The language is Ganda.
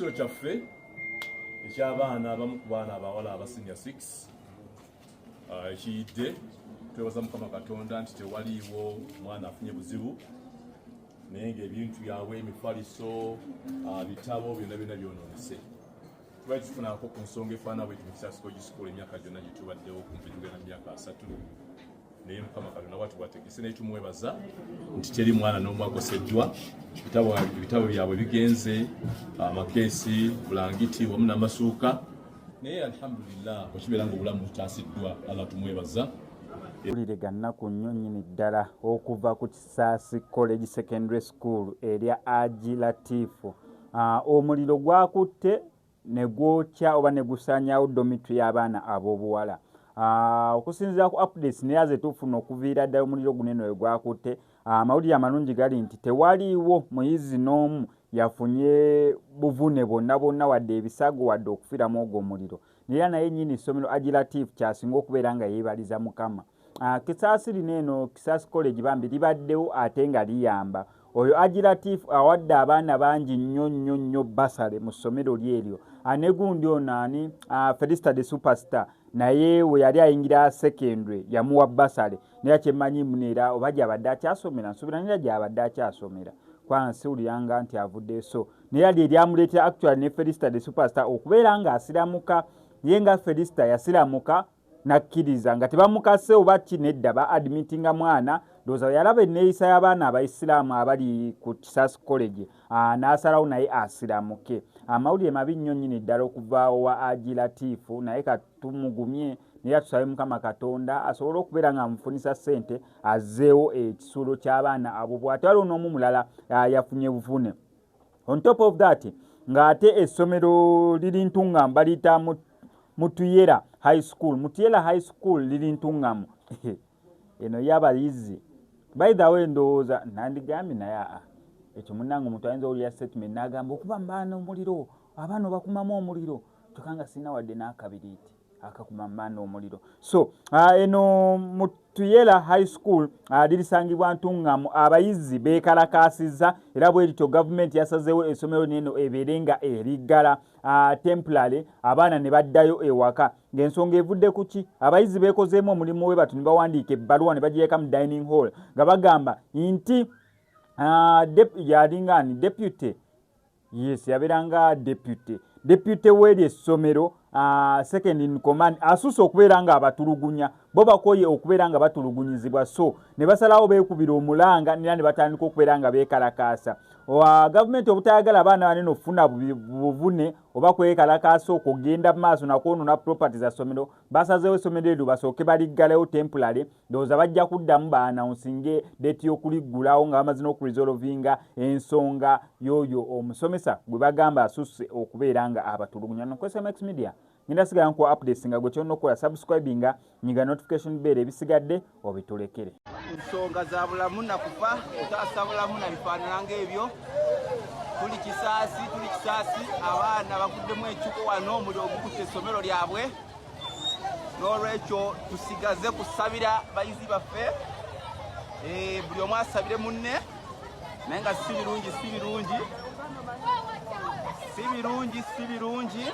Ekisulo kyaffe eky'abaana, abamu ku baana abawala aba senior 6 ekiyidde, twebaza Mukama Katonda nti tewaliiwo mwana afunye buzibu, naye ngaebintu byabwe, emifaliso, bitabo, byonna byonna byonoonese. Tubali tufunako ku nsonga efaanana bweti mu Kisaasi College School emyaka gyonna gye tubaddewo, kumpi tugenda mu myaka 30, naye Mukama Katonda bwati bwategese. Naye tumwebaza nti teri mwana n'omu akoseddwa. Ebitabo byabwe bigenze, amakeesi, bulangiti wamu n'amasuuka, naye alhamdulillah okibeera nga obulamu butaasiddwa. Allah tumwebaza. Mawulire ga nnaku nnyo nnyini ddala okuva ku Kisaasi College Secondary School erya Haji Latifu. Omuliro gwakutte ne gwokya oba ne gusaanyaawo dormitory y'abaana ab'obuwala. Okusinziira ku updates naye ze tufuna okuviira ddala omuliro guno eno we gwakutte, amawulire amalungi gali nti tewaliiwo muyizi n'omu yafunye buvune bwonna bwonna, wadde ebisago, wadde okufiiramu ogwo omuliro. Naye naye nnyini ssomero Haji Latif kyasinga okubeera nga yeebaliza Mukama. Kisaasi lino eno, Kisaasi College, bambi libaddewo ate nga liyamba. Oyo Haji Latif awadde abaana bangi nnyo nnyo nnyo bursary mu ssomero lyeryo. Ne gundi ono ani, Felista the Superstar, naye we yali ayingira secondary yamuwa bursary. Naye kyemmanyi muno era oba gyabadde akyasomera, nsuubira nera gyabadde akyasomera, kubanga siwuliranga nti avuddeyo. So naye ali eryamuleetera actually ne Felista the Superstar okubeera ng'asiramuka. Ye nga Felista yasiramuka nakkiriza nga tebamukase oba ki, nedda, ba admittinga mwana. Ndowooza yalaba enneeyisa y'abaana abaisiraamu abali ku Kisaasi College, n'asalawo naye asiramuke. Amawulire mabi nnyo nnyini ddala okuva owa Haji Latifu, naye katumugumye, naye atusabe Mukama Katonda asobole okubeera nga amufunisa ssente azzeewo ekisulo ky'abaana abo. Bw'ate waliwo n'omu mulala yafunye buvune. On top of that, ng'ate essomero liri Ntungamu, baliyita Mutuyera High School. Mutuyera High School liri Ntungamu. Eno y'abayizi, by the way, ndowooza nandigambye naye aa ekyo munnange, omuntu ayinza owulira statement n'agamba okuba mubaana omuliro, abaana obakumamu omuliro, kyokka nga sirina wadde n'akabiriiti akakuma mubaana omuliro. So eno Mutuyera High School lirisangibwa Ntungamu. Abayizi beekalakaasizza, era bwe lityo gavumenti yasazeewo essomero neno ebeere nga eriggala temporary, abaana ne baddayo ewaka. Ng'ensonga evudde ku ki? Abayizi beekozeemu omulimu we batu ne bawandiika ebbaluwa ne bagireka mu dining hall nga bagamba nti yalinga ani, deputy, yes, yabeeranga deputy w'eri essomero, second in command, asuuse okubeera nga abatulugunya. Bo bakoye okubeera nga batulugunyizibwa, so ne basalawo beekubira omulanga nera ne batandika okubeera nga beekalakaasa. Gavumenti obutayagala abaana banene okufuna buvune oba kwekalakaasa okugenda mu maaso nakwonoona property za ssomero, basazeewo essomero eryo basooke baliggalewo temporary. Ndowooza bajja kuddamu baannouncinge date y'okuliggulawo nga bamaze n'okuresolvinga ensonga y'oyo omusomesa gwe bagamba asusse okubeera nga abatulugunya. Nokwesmx Media ngenda sigala nkuwa updates, nga gwe kyolina okukola subscribinga, nyiga notification bell, ebisigadde obitulekere. Nsonga za bulamu nakufa, kutaasa bulamu nabifaanana ngaebyo. Tuli Kisaasi, tuli Kisaasi. Abaana baguddemu ekigo wano, omuliro ogukutte essomero lyabwe. N'olwekyo tusigaze kusabira bayizi baffe. Buli omu asabire munne, naye nga si birungi, si birungi, si birungi, si birungi.